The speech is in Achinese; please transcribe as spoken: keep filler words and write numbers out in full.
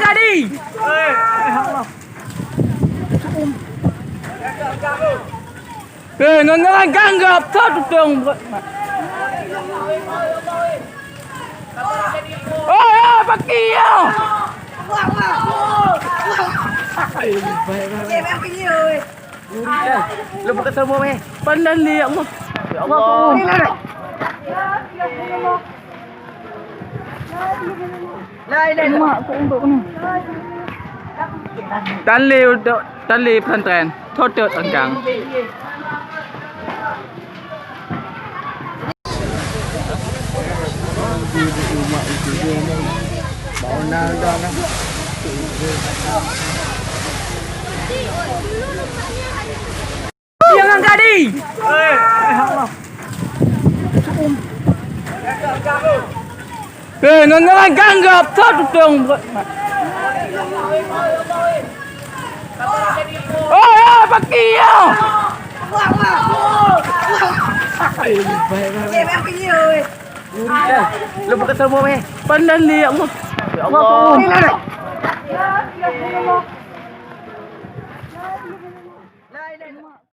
Adi. Eh, ngon ngon ganggap, satu tong. Oh, ya, pakai ya. Lu buka semua, eh. Pandai ni, ya Allah. Ya Allah. Mak, aku untuk ni. Tali untuk tali pesantren. Tutup tangkang. Jangan kadi. Eh, ngon ngon ganggap, satu tong. Oh, ya, pakai ya. Lu buka semua, eh. Pandai ni, ya Allah. Ya Allah.